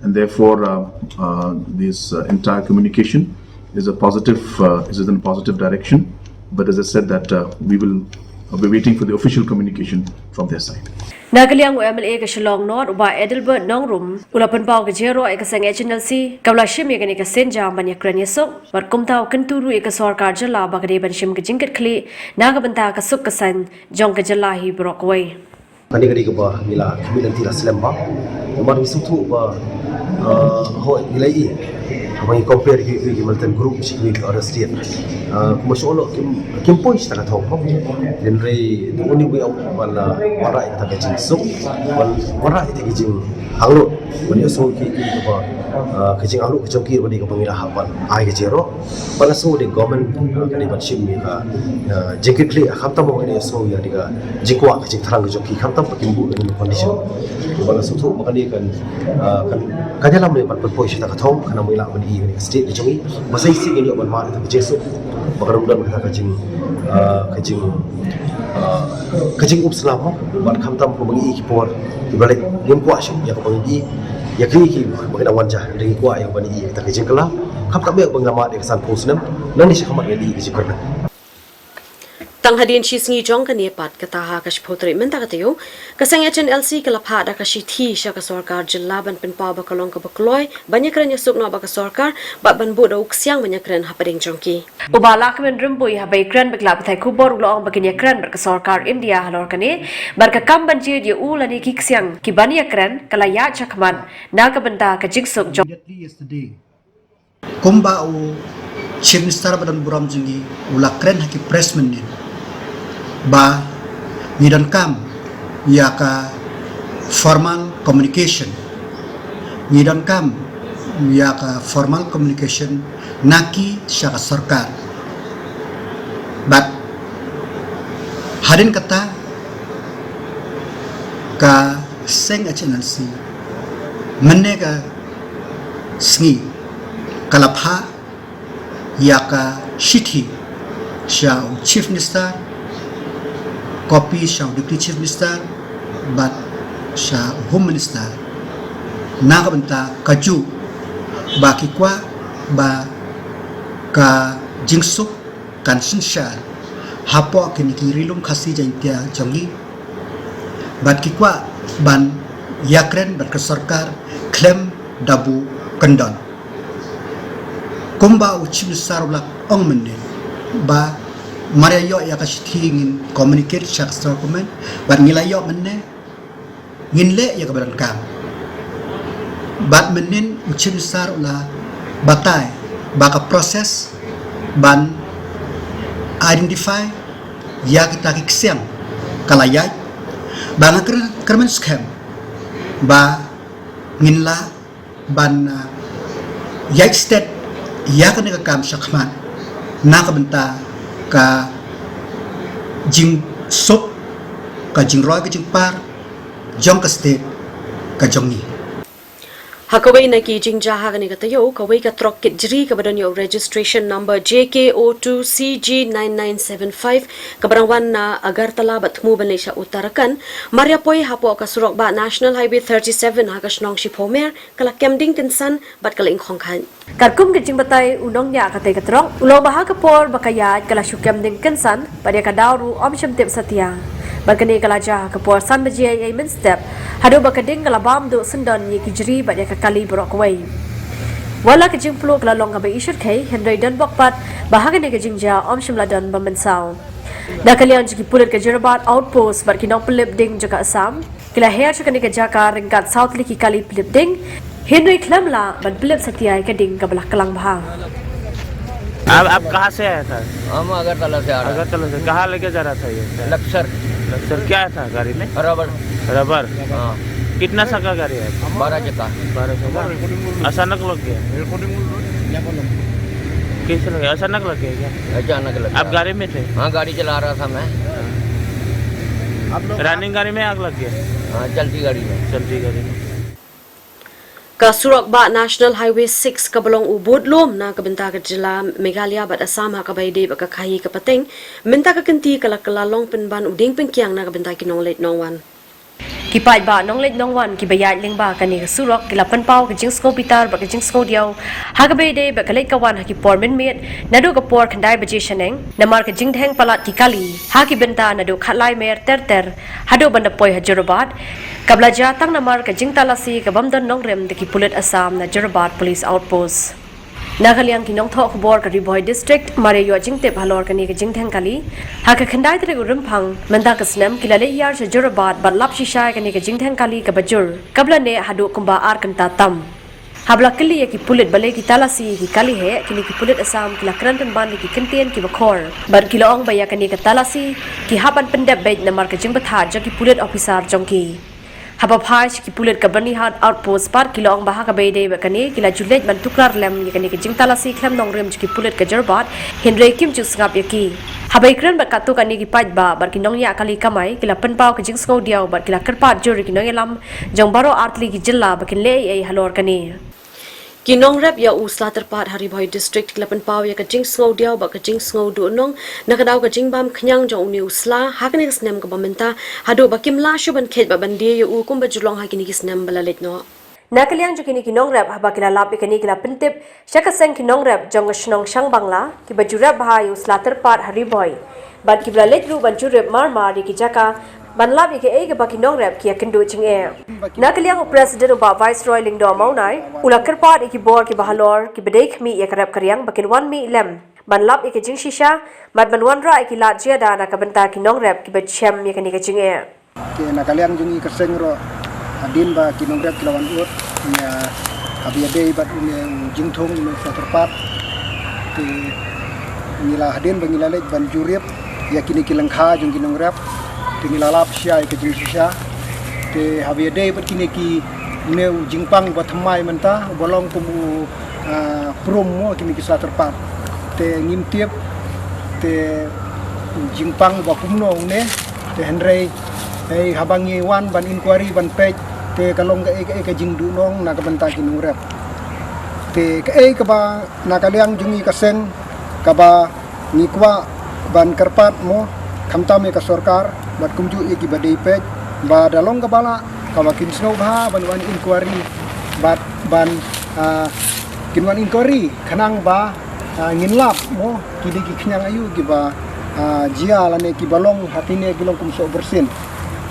and therefore uh, uh, this uh, entire communication is a positive, uh, is in a positive direction. But as I said, that uh, we will uh, be waiting for the official communication from their side. Na ka liang u M L A ka Shillong North, u Bah Adelbert Nongrum, u la pynpaw ka jingroi ïa ka seng H N L C kaba la shim ïa kane ka sienjam ban ïakren ïasuk, bad kumta u kyntu ruh ïa ka sorkar jylla ba ka dei ban shim ka jingkitkhlieh na ka bynta ka suk ka saiñ jong ka jylla hi baroh kawei. Kane ka dei kaba ngi la khmih lynti la slem bha. Namar ngi sngewthuh ba, ah, hooid ngi la ïohi ba ngi compare ki, ki militant group shi ki other state. Ah, kumba shu ong kim, kim poi shata ka thong. Hynrei the only way out ban, ah, wanrah ïa kata ka jingsuk, ban wanrah ïa kata ka jingangnud, ban ïohsngew ki, ki kaba, ah, ka jingangnud ka jong ki ba dei kaba ngi la hap ban ai ka jingroi. Ba la sngew dei government, ah, ka dei ban shim ïa ka, ah, jingkitkhlieh, ah, khamtam ba ka dei sngew ïa dei ka jingkwah ka jingthrang ka jong ki khamtam ba kim buh ïa ka condition. Ba la sngewthuh ba ka dei kan, ah, kan, kan ïalam ne ban pynpoi shata ka thong, khnang ba ngi lah ban ïohi ïa ka state ka jong ngi. Ba sa shisien ngin ïoh ban mad ïa ka jingsuk. Ba kan ym don kata ka jing, ah, ka jing, ah, ka jingum slam mo. Bad khamtam ba ngi ïohi ki por kiba leit ngim kwah shuh ïa kaba ngi ïohi ïa ki, kiba ki dang wan jia, hynrei ngi kwah ïa kaba ngi ïohi ïa kata ka jingkylla. Khamtam ïa kaba ngi la mad ïa ka sanphew snem, nangne shakhmat ngin ïohi ka jingkyrmen. Tang hadien shi sngi jong kane pat, kata ha ka shiphew tarik mynta ka taïew, ka seng H N L C ka la phah da ka shithi sha ka sorkar jylla ban pynpaw ba ka long kaba kloi ban ïakren ïasuk noh bad ka sorkar, bad ban buh da u ksiang ban ïakren hapdeng jong ki. U Bah Lahkmen Rymbui haba ïakren bad ki lad pathai khubor u la ong ba kin ïakren bad ka sorkar India halor kane, bad ka kam ban jied ïa u lane ki ksiang ki ban ïakren ka la ïaid shakhmat na ka bynta ka jingsuk jong. Immediately yesterday, kumba u Chief Minister ba don burom jong ngi u la kren ha ki press mynnin ba ngi donkam ïa ka formal communication. Ngi donkam ïa ka formal communication na ki sha ka sorkar. Bad hadien kata ka seng H N L C mynne ka sngi ka la phah ïa ka shithi sha u Chief Minister, copy sha u Deputy Chief Minister, bad sha u Home Minister. Na ka bynta kajuh ba ki kwah ba ka jingsuk kan synshar hapoh kine ki Ri Lum Khasi Jaiñtia jong ngi. Bad ki kwah ban ïakren bad ka sorkar khlem da buh kyndon. Kumba u Chief Minister u la ong mynne ba mar ïa ïoh ïa ka shithi ngin communicate sha ka central government, bad ngi la ïoh mynne, ngin leh ïa kaba donkam. Bad mynnin u Chief Minister u la batai ba ka process ban identify ïa kita ki ksiang ka la ïaid, ba nga kyrmen skhem ba ngin lah ban, uh, ïaid stet ïa kane ka kam shakhmat na ka bynta ka jingsuk, ka jingroi, ka jingpar jong ka state ka jong ngi. Ha kawei na ki jingjia ha kane ka taïew, kawei ka trok kit jri kaba don ïa u registration number J K O two C G nine nine seven five, kaba dang wan na Agartala bad thmu ban leit sha Uttarakhand, mar ïa poi hapoh ka surok bah National Highway thirty-seven ha ka shnong Shiphumer, ka la kem ding kynsan bad ka la ingkhong khaid. Katkum ka jingbatai u nongñiah katei ka trok, u la ong ba ha ka por ba ka ïaid ka la shu kem ding kynsan, bad ïa ka daw ruh ym shym tip satia. Bad kane ka la jia ha ka por san baje eiei mynstep, haduh ba ka ding ka la bam duh syndon ïa ki jri bad ïa ka kali baroh kawei. Wat la ka jingpluh ka la long kaba ishyrkhei, hynrei don bok pat ba ha kane ka jingjia ym shym la don ba mynsaw. Na ka liang jong ki pulit ka Jorabat Outpost bad ki nongpyllip ding jong ka Assam, ki la her sha kane ka jaka ryngkat saw tylli ki kali pyllip ding, hynrei khlem lah ban pyllip satia ïa ka ding kaba la klang bha. आप, आप कहाँ से आया था? हम अगरतला से आ रहे हैं। अगरतला से। कहाँ लेके जा रहा था ये? लक्सर। लक्सर। क्या था गाड़ी में? रबर। रबर। हाँ। कितना चक्का गाड़ी है? बारह चक्का। बारह चक्का। अचानक लग गया? कैसे लग गया? अचानक लग गया क्या? अचानक लग गया। आप गाड़ी में थे? हाँ, गाड़ी चला रहा था मैं। आप लोग रनिंग गाड़ी में आग लग गया? हाँ, चलती गाड़ी में। चलती गाड़ी में। Ka surok bah National Highway six kaba long u budlum na ka bynta ka jylla Meghalaya bad Assam ha kaba ïadei bad ka khaïi ka pateng, mynta ka kynti ka la kylla long pynban u dieng pynkiang na ka bynta ki nongleit nongwan. Ki paidbah nongleit nongwan kiba ïaid lyngba kane ka surok ki la pynpaw ka jingsngew bitar bad ka jingsngew diaw ha kaba ïadei bad ka leit ka wan ha ki por mynmiet naduh ka por khyndai baje shaneng, namar ka jingdheng palat ki kali ha ki bynta naduh Khatlai Mer ter ter haduh ban da poi ha Jorabat, kaba la jia tang namar ka jingtalasi ka bym don nongrim da ki pulit Assam na Jorabat Police Outpost. Na ka liang ki nongthoh khubor ka Ri Bhoi District mar ïa ïoh jingtip halor kane ka jingdheng kali, ha ka khyndai tarik u Rymphang mynta ka snem ki la leit hiar sha Jorabat bad lap shisha ïa kane ka jingdheng kali kaba jur, kaba la neh haduh kumba ar kynta tam. Haba la kylli ïa ki pulit balei ki talasi ïa ki kali heh, kine ki pulit Assam ki la kren pynban ïa ki kyntien kiba khor bad ki la ong ba ïa kane ka talasi ki hap ban pyndep beit namar ka jingbthah jong ki pulit ophisar jong ki. Haba phai sha ki pulit ka Byrnihat Outpost pat ki la ong ba ha kaba ïadei bad kane ki la ju leit ban tuklar lem ïa kane ka jingtalasi khlem nongrim jong ki pulit ka Jorabat, hynrei kim ju sngap ïa ki. Haba ïakren bad katto katne ki paidbah bad ki nongñiah kali kamai ki la pynpaw ka jingsngew diaw bad ki la kyrpad jur ïa ki nongïalam jong baroh artylli ki jylla ba kin leh ei ei halor kane. Ki nongrep ïa u sla tyrpad ha Ri Bhoi District ki la pynpaw ïa ka jingsngew diaw bad ka jingsngew duhnong na ka daw ka jingbam khñiang jong une u sla ha kane ka snem kaba mynta, haduh ba kim lah shuh ban kheit bad ban die ïa u kumba ju long ha kine ki snem ba la leit noh. Na ka liang jong kine ki nongrep, haba ki la lap ïa kane ki la pyntip sha ka seng ki nongrep jong ka shnong Shangbangla kiba ju rep bha ïa u sla tyrpad ha Ri Bhoi bad kiba la leit ruh ban jurip mar mar ïa ki jaka ban lap ïa kaei kaba ki nongrep ki ïakynduh jingeh. Na ka liang u President u Bah Viceroy Lyngdoh Mawnai u la kyrpad ïa ki bor kiba halor kiba dei khmih ïa ka rep ka riang ba kin wan mih lem ban lap ïa ka jingshisha bad ban wanrah ïa ki lad jia da na ka bynta ki nongrep kiba shem ïa kane ka jingeh. Te na ka liang jong ngi ka seng ruh, hadien ba ki nongrep ki la wan ud ïa, haba ïadei bad une u jingthung une u sla tyrpad, te ngi la, hadien ba ngi la leit ban jurip ïa kine ki lyngkha jong ki nongrep, te ngi la lap shisha ïa ka jingshisha. Te haba ïadei bad kine ki, une u jingpang ba thymmai mynta uba long kum u, ah, prum mo kine ki sla tyrpad. Te ngim tip te u jingpang ba kumno une, te hynrei, hei, haba ngi wan ban inquiry ban peit, te ka long kaei kaei ka jingduhnong na ka bynta ki nongrep. Te kaei kaba na ka liang jong ngi ka seng kaba ngi kwah ban kyrpad mo, khamtam ïa ka sorkar bad kumjuh ïa kiba dei peit ba da long kaba lah, kaba kin sngewbha ban wan inquiry bad ban, ah, kin wan inquiry khnang ba, ah, ngin lap mo kine ki khñiang aïu kiba, ah, jia lane kiba long ha kine ki long kum soh byrsin.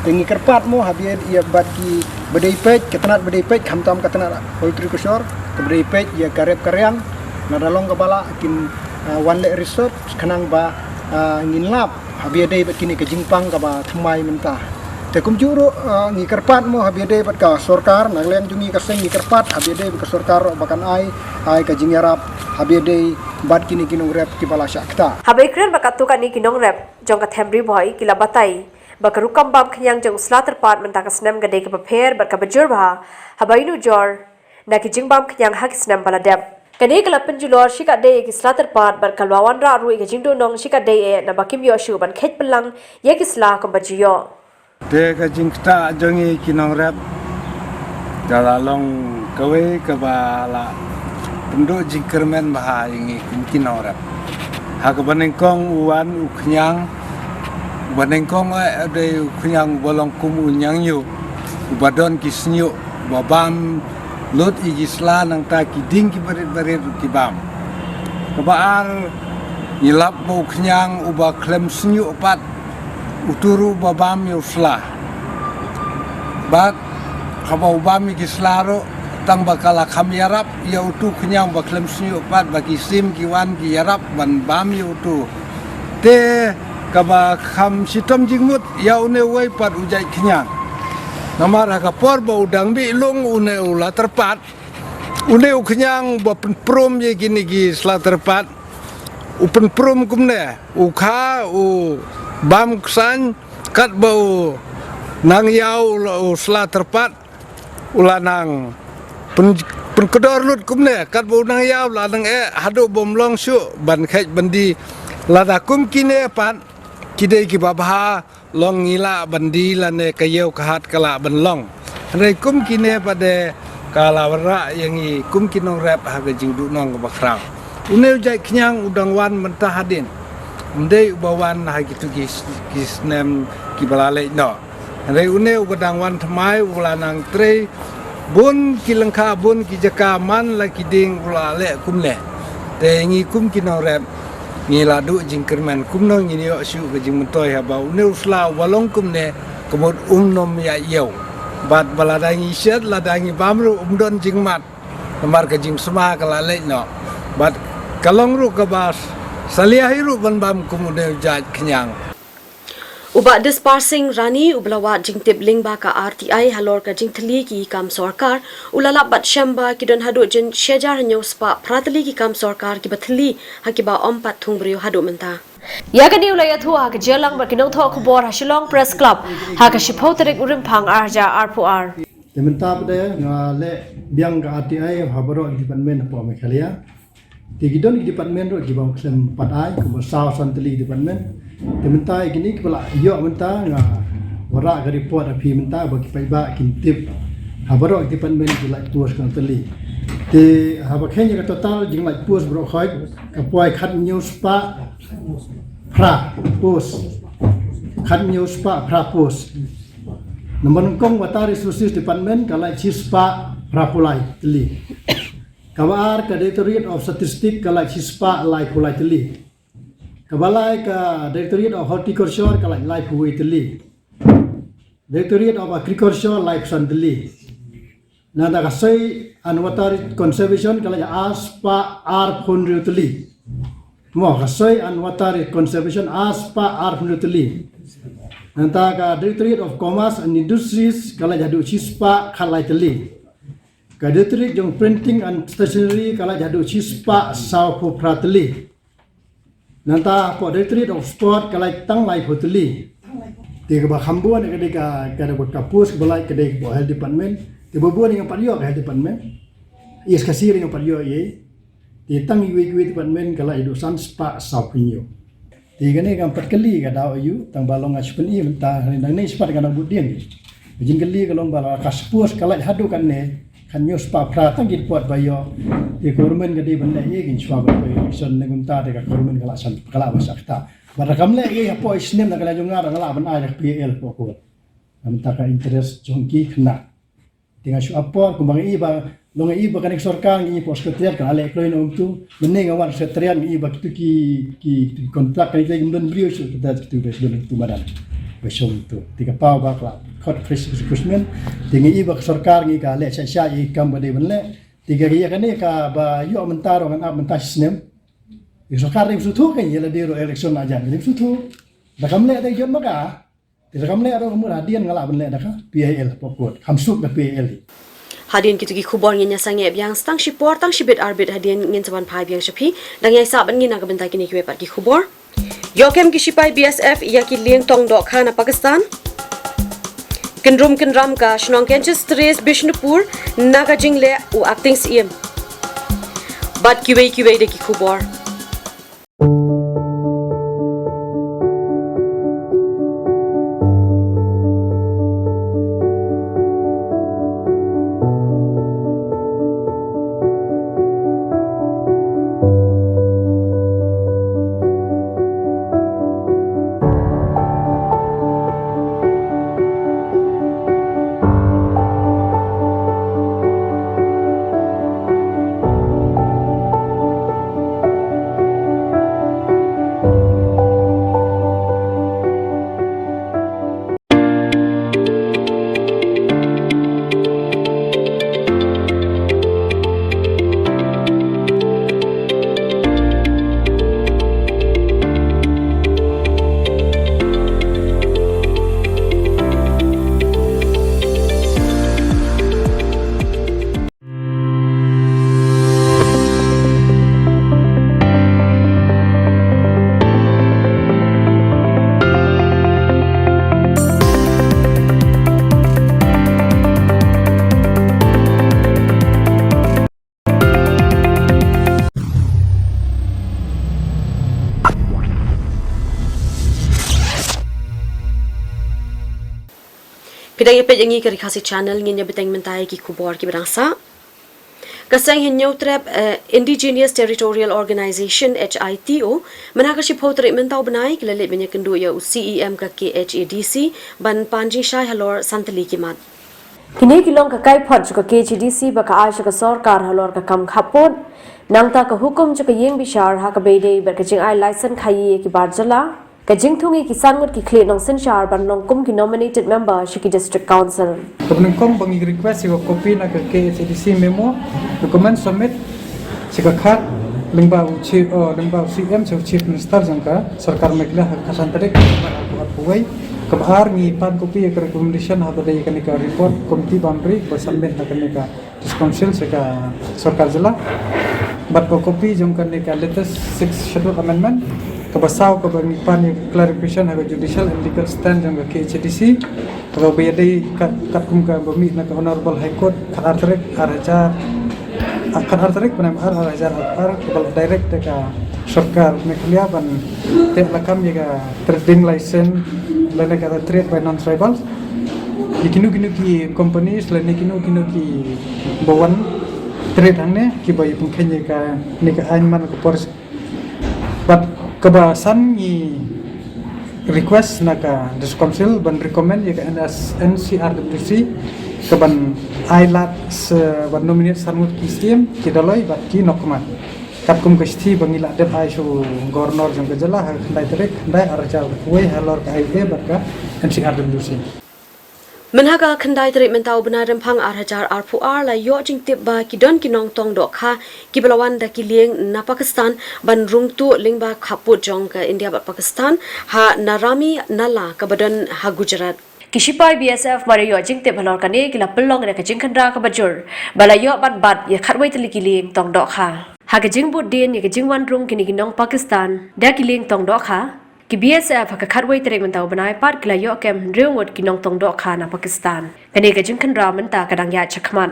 Te ngi kyrpad mo haba ïa bad kiba dei peit, ka tnat ba dei peit, khamtam ka tnat horticulture kaba dei peit ïa ka rep ka riang, lada long kaba lah kin, ah, wan leh research khnang ba, ah, ngin lap haba ïadei bad kine ka jingpang kaba thymmai mynta. Te kumjuh ruh, ah, ngi kyrpad mo haba ïadei bad ka sorkar, na ka liang jong ngi ka seng ngi kyrpad haba ïadei bad ka sorkar ruh ba kan ai, ai ka jingïarap haba ïadei bad kine ki nongrep kiba la shah ktah. Haba ïakren bad katto katne ki nongrep jong ka them Ri Bhoi ki la batai ba ka rukom bam khñiang jong u sla tyrpad mynta ka snem ka dei kaba pher bad kaba jur bha, haba ïa nujor na ki jingbam khñiang ha ki snem ba la dep. Kane ka la pynjulor shikatdei ïa ki sla tyrpad bad ka la wanrah ruh ïa ka jingduhnong shikatdei eh naba kim ïoh shuh ban kheit pynlang ïa ki sla kumba ju ïoh. Te ka jingktah jong ngi ki nongrep ka la long kawei kaba la pynduh jingkyrmen bha ïa ngi kum ki nongrep. Ha kaba nyngkong u wan u khñiang, uba nyngkong eh u dei u khñiang uba long kum u ñiangñiuh uba don ki shñiuh ba bam lut ïa ki sla, nangta ki dieng kiba rit ba rit ruh ki bam. Kaba ar, ngi lap ba u khñiang uba khlem shñiuh pat, utu ruh uba bam ïa u sla. Bad haba u bam ïa ki sla ruh, tang ba ka la kham ïarap ïa utu u khñiang uba khlem shñiuh pat ba ki sim ki wan ki ïarap ban bam ïa utu. Te kaba kham shitom jingmut ïa une uwei pat u jait khñiang. Namar ha ka por ba u dang bih lung une u la tyrpad, une u khñiang uba pynprum ïa kine ki sla tyrpad u pynprum kumne, u kha u bam ksain katba u nang ïaw u sla tyrpad u la nang pyn, pynkdor lut kumne, katba u nang ïaw u la nang eh haduh bym long shuh ban kheit ban die. Lada kum kine pat ki dei kiba bha long ngi lah ban die lane ka ïew ka hat ka lah ban long. Hynrei kum kine pat de Ka la wanrah ïa ngi kum ki nongrep ha ka jingduhnong kaba khraw. Une u jait khñiang u dang wan mynta hadien. Ym dei uba wan ha kitu ki, ki snem kiba la leit noh. Hynrei une uba dang wan thymmai u la nang trei bun ki lyngkha, bun ki jaka, man la ki dieng u la leh kumne. Te ngi kum ki nongrep ngi la duh jingkyrmen kumno ngin ïoh shuh ka jingmyntoi haba une u sla uba long kumne ka mut um nym ïa ïew. Bad ba lada ngi shet, lada ngi bam ruh um don jingmad. Namar ka jingsma ka la leit noh. Bad ka long ruh kaba salia hi ruh ban bam kum une u jait khñiang. U Bah Dispar Singh Rani uba la wad jingtip lyngba ka R T I halor ka jingthylli ki kam sorkar, u la lap bad shem ba ki don haduh jin shi hajar hynñiew spah phra tylli ki kam sorkar kiba thylli ha kiba ym pat thung briew haduh mynta. Ïa kane u la ïathuh ha ka jingïalang bad ki nongthoh khubor ha Shillong Press Club ha ka shiphew tarik u Rymphang ar hajar arphew ar. Te mynta pat de nga leh biang ka R T I ha baroh ki department hapoh Meghalaya. Te ki don ki department ruh kiba khlem pat ai, kumba saw san tylli ki department. Te mynta ïa kine kiba la ïoh mynta nga wanrah ka report ha phi mynta ba ki paidbah kin tip ha baroh ki department ki lait post kong tylli. Te haba kheiñ ïa ka total jinglait post baroh khoit ka poi khathynñiew spah phra post. Khathynñiew spah phra post. Namar nyngkong Water Resources Department ka lait shi spah phraphew lai tylli. Kaba ar ka Directorate of Statistics ka lait shi spah laiphew lai tylli. Kaba lai ka Directorate of Horticulture ka lait laiphew wei tylli. Directorate of Agriculture laiphew san tylli. Nangta ka Soil and Water Conservation ka lait ar spah arphew hynriew tylli. Mo, ka Soil and Water Conservation ar spah arphew hynriew tylli. Nangta ka Directorate of Commerce and Industries ka lait haduh shi spah khatlai tylli. Ka Directorate jong Printing and Stationery ka lait haduh shi spah sawphew phra tylli. Nangta hapoh Directorate of Sport ka lait tang laiphew tylli. Te kaba kham bun ka dei ka, ka dei ka post kaba lait ka dei hapoh Health Department. Te ba bun ngam pat ïoh ka Health Department. East Khasi ngam pat ïoh ei. Te tang iwei iwei department ka lait haduh san spah sawphew hynñiew. Te kane kam pat kylli ka daw aïu, tang ba long nga shu pyni mynta, hangne nangne shu pat ka nang bud dieng. Ka jingkylli ka long ba la ka suppose ka lait haduh katne, khathynñiew spah phra tang ki report ba ïoh. Te government ka dei ban leh ei kin shuwa ban poi election ne kumta te ka government ka la san, ka la ba sa kata. Ba da kam leh ei hapoh i snem na ka la jong nga da nga la ban ai da ka P A L hapoh court. Mynta ka interest jong ki khynnah. Te nga shu apor kumba nga i ba long nga i ba kane ka sorkar nga i ba secretariat ka la leh kloi na umtu. Mynne nga wan secretariat nga i ba kitu ki, ki, ki kontrak kane ka don briew secretariat kitu ba don tu madan. Ba shong tu. Te ka paw ba ka la khot fresh recruitment. Te nga i ba ka sorkar nga i ka leh sha sha i kam ba dei ban leh. Te ka ïa kane ka ba ïoh mynta ruh ngan ap mynta shi snem. Ka sorkar dei shu thu ka ïa la dei ruh election la jan dei shu thu. Da kam leh dei jon ma ka. Te da kam leh ruh mut hadien nga lah ban leh da ka P I L hapoh court. Kham suk da P I L. Hadien kitu ki khubor ngin ïa sangeh biang tang shi por tang shi bit ar bit hadien ngin sa wan phai biang sha phi. Dang ïai sah bad ngi na ka bynta kine kiwei pat ki khubor. Ïoh kem ki shipai B S F ïa ki liengtong dohkha na Pakistan. Kynrum kynram ka shnong Kanchanaburi Bishnupur na ka jingleh u Acting Syiem. Bad kiwei kiwei de ki khubor. Phi dang ïa peit ïa ngi ka Ri Khasi Channel, ngin ïa bteng mynta ïa ki khubor kiba dang sah. Ka seng Hynñiewtrep, eh, Indigenous Territorial Organization, H I T O, mynha ka shiphew tarik mynta u bnai, ki la leit ban ïakynduh ïa u C E M ka K H A D C, ban pan jingshai halor san tylli ki mat. Kine ki long ka kaiphod jong ka K H A D C ba ka ai sha ka sorkar halor ka kam khappud. Nangta ka hukum jong ka ïing bishar ha kaba ïadei bad ka jingai license khaïi ïa ki bar jylla. Ka jingthung ïa ki san ngut ki khlieh nongsynshar ban long kum ki nominated member sha ki district council. Kaba nyngkong ba ngi request ïa ka copy na ka K H A D C memo, document submit sha ka khat lyngba u chief, oh, lyngba u C M sha u Chief Minister jong ka sorkar Meghalaya ha ka khatsan tarik, kaba ar ngi pan copy ïa ka recommendation ha ba dei kane ka report committee boundary ba submit na kane ka District Council sha ka sorkar jylla. Bad ka copy jong kane ka latest Sixth Schedule Amendment, kaba saw kaba ngi pan ïa clarification ha ka judicial and legal stand jong ka K H A D C, kaba ïadei kat, katkum kaba mih na ka Honorable High Court, khat ar tarik, ar hajar, ah, khat ar tarik, bnai March, ar hajar arphew ar, kaba direct ïa ka sorkar Meghalaya ban teh lakam ïa ka trading license lane ka trade by non-tribal. Ïa kino kino ki companies lane kino kino ki ba wan trade hangne kiba ïa pynkheiñ ïa kane ka aiñ man ka por. Bad kaba san ngi request na ka District Council ban recommend ïa ka N S, N C R W C ka ban ai lad sa ban nominate san ngut ki S D M, ki Dolloi bad ki Nokma. Katkum ka shithi ba ngi la dep ai sha u Governor jong ka jylla ha ka khyndai tarik khyndai ar hajar arphew wei halor ka I A bad ka N C R W C. Mynha ka khyndai tarik mynta u bnai Rymphang ar hajar arphew ar la ïoh jingtip ba ki don ki nongtong dohkha kiba la wan da ki lieng na Pakistan ban rung tuh lyngba khappud jong ka India bad Pakistan ha Narami Nala kaba don ha Gujarat. Ki shipai B S F mar ïoh jingtip halor kane ki la pynlong da ka jingkhynra kaba jur ba la ïoh ban bat ïa khatwei tylli ki lieng tong dohkha. Ha ka jingbud dien ïa ka jingwan rung kine ki nong Pakistan da ki lieng tong dohkha, ki B S F ha ka khatwei tarik mynta u bnai pat ki la ïoh kem hynriew ngut ki nongtong dohkha na Pakistan. Kane ka jingkhynra mynta ka dang ïaid shakhmat.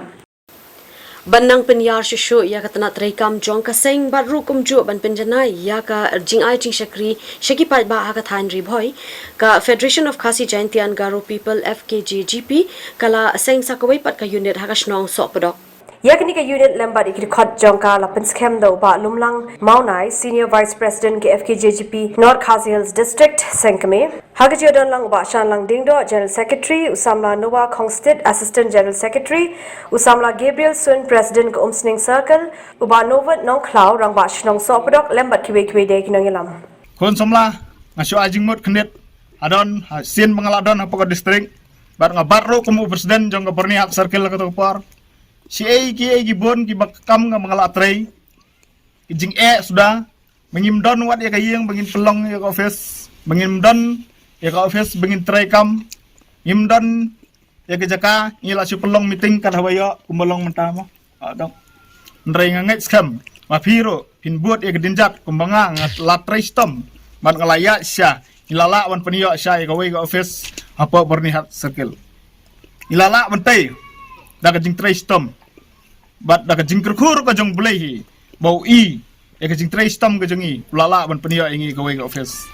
Ban nang pynïar shuh shuh ïa ka tnat treikam jong ka seng bad ruh kumjuh ban pynjanai ïa ka jingai jingshakri sha ki paidbah ha ka thaiñ Ri Bhoi, ka Federation of Khasi Jaintia and Garo People, F K J G P, ka la seng sa kawei pat ka unit ha ka shnong Sohpdok. Ïa kane ka unit lem bad ïa ki dkhot jong ka la pynskhem da u Bah Lumlang Mawnai, Senior Vice President ka F K J G P North Khasi Hills District, Sengkmie. Ha ka jingdon lang u Bah Shanlang Diengdoh, General Secretary, u Samla Noah Khongstit, Assistant General Secretary, u Samla Gabriel Sun, President ka Umsning Circle, u Bah Norbert Nongkhlaw, Rangbah Shnong Sohpdok, lem bad kiwei kiwei de ki nongïalam. Khun samla, nga shu ai jingmut khyndiat hadien, ha sien ba nga la don hapoh ka district, bad nga bat ruh kum u president jong ka Byrnihat Circle ha kato ka por. Shi ei ki ei ki bun kiba kam nga ba nga la trei. Ki jingeh suda, ba ngim don wat ïa ka ïing ba ngin pynlong ïa ka office, ba ngim don ïa ka office ba ngin trei kam, ngim don ïa ka jaka, ngi la shu pynlong meeting kat haba ïoh kumba long mynta mo. Ah, dong. Hynrei nga ngeit skhem ba phi ruh phin bud ïa ka dien jait kumba nga, nga la trei shitom bad nga la ïaid sha, ngi la lah ban pynïoh sha ïa kawei ka office hapoh Byrnihat Circle. Ngi la lah ban tei da ka jingtrei shitom bad da ka jingkyrkhu ka jong U Blei hi ba u i ïa ka jingtrei shitom ka jong ngi, u la lah ban pynïoh ïa ngi kawei ka office.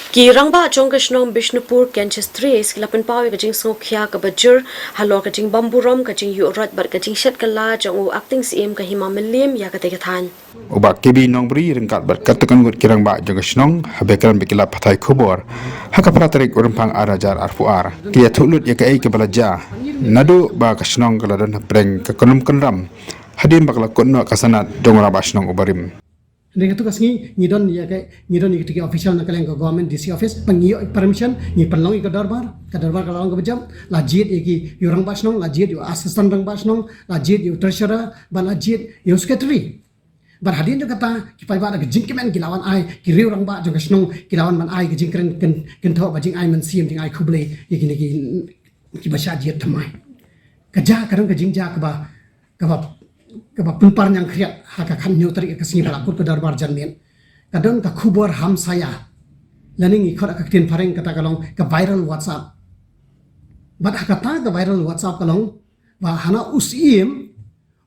Ki rangbah jong ka shnong Bishnupur Kenchistries ki la pynpaw ïa ka jingsngewkhia kaba jur halor ka jingbymburom, ka jingïuh roit bad ka jingshet kylla jong u Acting Syiem ka Hima Mylliem ïa katei ka thaiñ. U Bah K B Nongbri ryngkat bad katto katne ngut ki rangbah jong ka shnong, haba kren bad ki lad pathai khubor ha ka phra tarik u Rymphang ar hajar arphew ar, ki ïathuh lut ïa kaei kaba la jia naduh ba ka shnong ka la don hapdeng ka kynrum kynram hadien ba ka la kut noh ka sanad jong u Rangbah Shnong uba rim. Hynrei katto ka sngi ngi don ïa ka, ngi don ïa kitei ki official na ka liang ka government D C office, ba ngi ïoh permission, ngi pynlong ïa ka dorbar, ka dorbar ka la long kaba jam, la jied ïa ki, ïa u Rangbah Shnong, la jied ïa u Assistant Rangbah Shnong, la jied ïa u Treasurer, bad la jied ïa u Secretary. Bad hadien jong kata, ki paidbah da ka jingkmen ki la wan ai, ki riew rangbah jong ka shnong ki la wan ban ai ka jingkren kyn, kynthoh ba jingai mynsiem, jingai khublei ïa kine ki, kiba shah jied thymmai. Ka jia, ka don ka jingjia kaba, kaba, kaba pynpar ñiangkhriat ha ka khathynñiew tarik ka sngi ba la kut ka dorbar janmiet. Ka don ka khubor hamsaya, lane ngi khot ha ka ktien phareng kata ka long ka viral WhatsApp. Bad ha kata ka viral WhatsApp ka long ba hana u Syiem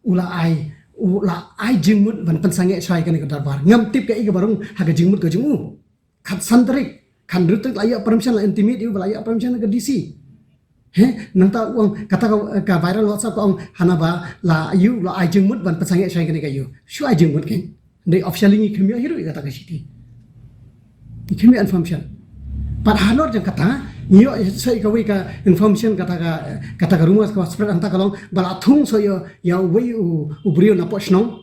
u la ai, u la ai jingmut ban pynsangeh shuwa ïa kane ka dorbar. Ngam tip kaei kaba rung ha ka jingmut ka jong u. Khatsan tarik, khathynriew tarik la ïoh permission, la intimate ïa u ba la ïoh permission na ka D C. He, nangta u ong kata ka, ka viral WhatsApp ka ong hana ba la ïoh, la ai jingmut ban pynsangeh sha kane ka ïoh. Shu ai jingmut kein. Dei officially ngi khlem ïoh hi ruh ïa kata ka shithi. Ngi khlem ïoh information. Pat halor jong kata, ngi ïoh sa ïa kawei ka information, kata ka, kata ka rumor kaba spread hangta ka long ba la thung sa ïa, ïa uwei u, u briew na poh shnong.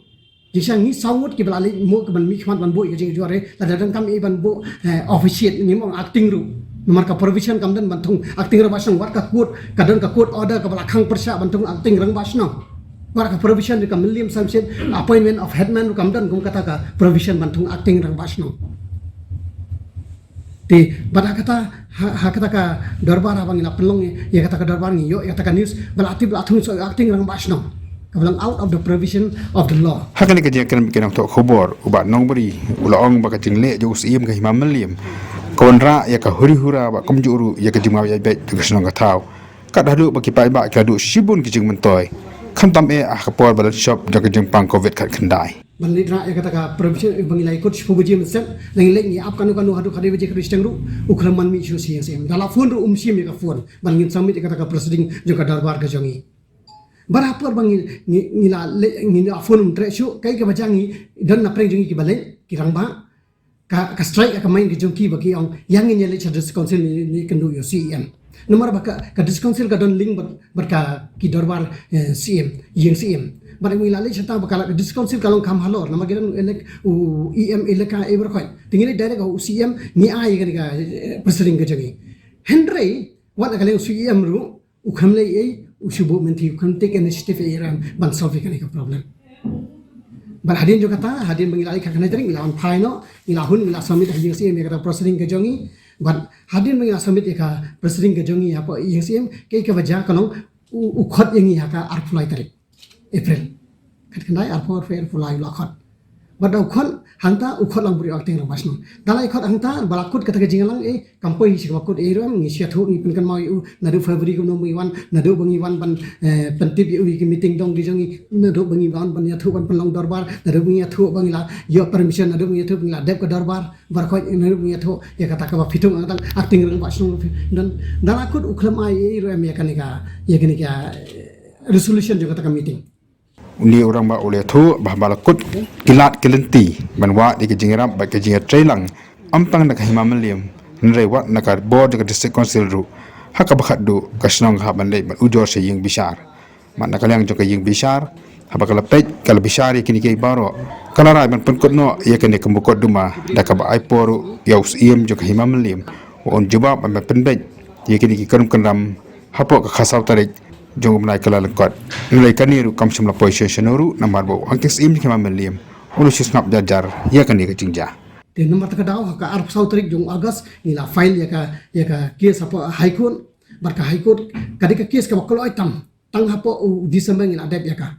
Jingshisha ngi saw ngut kiba la leit mo, kiban mihkhmat ban buh ïa ka jingjuari, lada donkam ïa ban buh, eh, officiate, ngim ong acting ruh. Namar ka provision kam don ban thung acting rangbah shnong, wat ka court, ka don ka court order kaba la khang pyrshah ban thung acting rangbah shnong. Wat ka provision ruh ka Mylliem Samshit, appointment of headman ruh kam don kum kata ka provision ban thung acting rangbah shnong. Te, bad ha kata, ha, ha kata ka dorbar haba ngi la pynlong ïa kata ka dorbar ngi ïoh ïa kata ka news ba la tip la thung sa ïa acting rangbah shnong. Kaba long out of the provision of the law. Ha kane ka jingkren bad ki nongthoh khubor, u Bah Nongbri u la ong ba ka jingleh jong u Syiem ka Hima Mylliem ka wanrah ïa ka huri hura bad kumjuh ruh ïa ka jingmyntoi beit jong ka shnong ka thaw. Kat haduh ba ki paidbah ki la duh shibun ki jingmyntoi, khamtam eh ha ka por ba la shop jong ka jingpang covid khatkhyndai. Ban leit rah ïa kata ka provision, eh, ba ngi la ïakut shiphew baje mynstep, la ngi leit ngi ap kano kano haduh khathynriew baje khathynriew shiteng ruh, u khlem man mih shuh sha ïing Syiem. Da la phone ruh um shim ïa ka phone ban ngin submit ïa kata ka proceeding jong ka dorbar ka jong ngi. Bad ha por ba ngi, ngi, ngi la leit, ngi la phone um treh shuh, kaei kaba jia ngi don na pdeng jong ngi kiba leit, ki rangbah. Ka, ka strike ïa ka mind ka jong ki ba ki ong, ïa ngin ïa leit sha District Council, ngin ïa kynduh ïa u Syiem. Namar ba ka, ka District Council ka don link bad, bad ka ki dorbar, eh, Syiem, ïing Syiem. Bad ngi la leit shata ba ka la, ka District Council ka long kham halor, namar ki don elek, u EM elaka e baroh khoit. Te ngi leit direct ha u Syiem, ngi ai ïa kane ka, eh, proceeding ka jong ngi. Hynrei wat la ka liang u Syiem ruh, u khlem leh ei ei, u shu buh mynta, u khlem take initiative ei ei ruh ban solve ïa kane ka problem. Bad hadien jong kata, hadien ba ngi la leit ka khyndai tarik, ngi la wan phai noh, ngi la hun, ngi la submit ha ïing Syiem ïa kata proceeding ka jong ngi. Bad hadien ba ngi la submit ïa ka proceeding ka jong ngi hapoh ïing Syiem, kaei kaba jia ka long u, u khot ïa ngi ha ka arphew lai tarik April. Khatkhyndai, arphew, arphew, arphew lai u la khot. Bad da u khot hangta, u khot lang briew acting rangbah shnong. Da la i khot hangta, ba la kut kata ka jingïalang, eh, kam poi hi sha kaba kut ei ruh em, ngi shu ïathuh, ngi pynkynmaw ïa u naduh February kumno ba ngi wan, naduh ba ngi wan ban, eh, pyntip ïa u ïa ki meeting dong ki jong ngi, naduh ba ngi wan ban ïathuh ban pynlong dorbar, naduh ba ngi ïathuh ba ngi la ïoh permission, naduh ba ngi ïathuh ba ngi la dep ka dorbar, baroh khoit, naduh ba ngi ïathuh ïa kata kaba phi thung, kata acting rangbah shnong phi don. Da la kut u khlem ai ei ei ruh em ïa kane ka, ïa kane ka, eh, resolution jong kata ka meeting. Une u rangbah u la ïathuh ba haba la kut ki lad ki lynti ban wad ïa ka jingïarap bad ka jingïatreilang, ym tang na ka Hima Mylliem, hynrei wat na ka bor jong ka District Council ruh, ha kaba khatduh ka shnong ka hap ban leit ban ujor sha ïing bishar. Bad na ka liang jong ka ïing bishar, haba ka la peit, ka la bishar ïa kine kiei baroh, ka la rai ban pynkut noh ïa kane ka mukotduma, da kaba ai por ruh ïa u Syiem jong ka Hima Mylliem ba un jubab bad ban pynbeit ïa kine ki kynrum kynram hapoh ka khatsaw tarik jong u bnai Kyllalyngkot. Hynrei kane ruh kam shym la poi sha shano ruh, namar ba u Acting Syiem jong ka Hima Mylliem u la shu sngap jar jar ïa kane ka jingjia. Te namar kata ka daw, ha ka arphew saw tarik jong u August ngi la file ïa ka, ïa ka case hapoh High Court. Bad ka High Court ka dei ka case kaba kloi tam, tang hapoh u December ngi la dep ïa ka.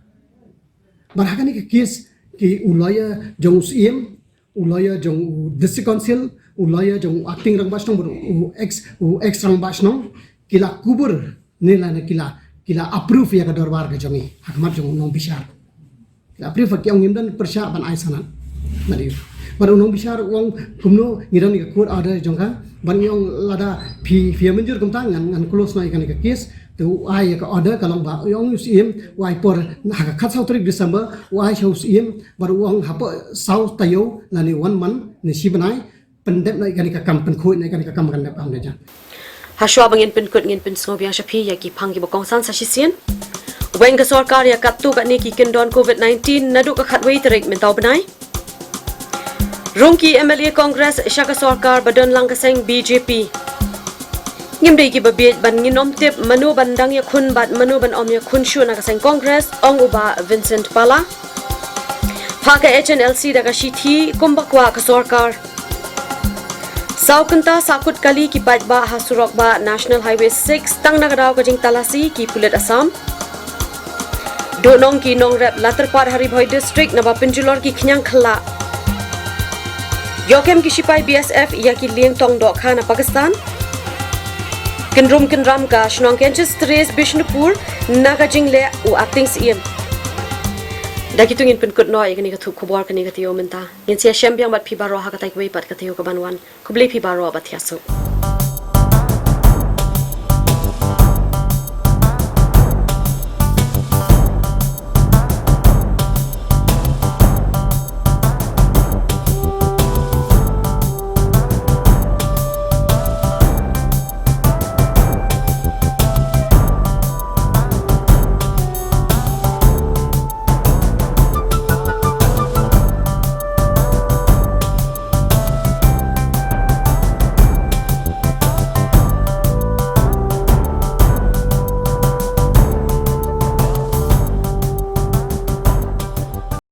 Bad ha kane ka case, ki u lawyer jong u Syiem, u lawyer jong u District Council, u lawyer jong u acting rangbah shnong, bad u ex, u ex rangbah shnong, ki la kubur ne lane ki la, ki la approve ïa ka dorbar ka jong ngi ha khmat jong u nongbishar. Ki la approve, ki ong ngim don pyrshah ban ai sanad. Bad u, bad u nongbishar u ong kumno ngi don ïa ka court order jong ka, bad ngi ong lada phi, phi ïa mynjur kumta ngan, ngan close noh ïa kane ka case. Te u ai ïa ka order, ka long ba u ong u Syiem u ai por ha ka khatsaw tarik December, u ai sha u Syiem, bad u ong hapoh saw taïew lane one month ne shi bnai, pyndep noh ïa kane ka kam, pynkhuid noh ïa kane ka kam, kan dep kam da jan. Hashwa ba ngin pynkut, ngin pynsngew biang sha phi ïa ki phang kiba kongsan sa shisien. Weng ka sorkar ïa katto katne ki kyndon covid nineteen naduh ka khatwei tarik mynta u bnai. Rung ki MLA Congress sha ka sorkar ba don lang ka seng BJP. Ngim dei kiba bieit ban ngin ym tip mano ban dang ïakhun bad mano ban ym ïakhun shuh na ka seng Congress, ong u Bah Vincent Pala. Phah ka HNLC da ka shithi kumba kwah ka sorkar. Saw kynta sahkut kali ki paidbah ha surok bah National Highway six, tang na ka daw ka jingtalasi ki pulit Assam. Duhnong ki nongrep la tyrpad ha Ri Bhoi District naba pynjulor ki khñiang khyllah. Ïoh kem ki shipai BSF ïa ki liengtong dohkha na Pakistan. Kynrum kynram ka shnong Kanchanaburi Bishnupur na ka jingleh u Acting Syiem. Da kitu ngin pynkut noh ïa kane ka thup khubor kane ka taïew mynta. Ngin sa ïashem biang bad phi baroh ha katai kawei pat ka taïew kaban wan. Khublei phi baroh bad thiah suk.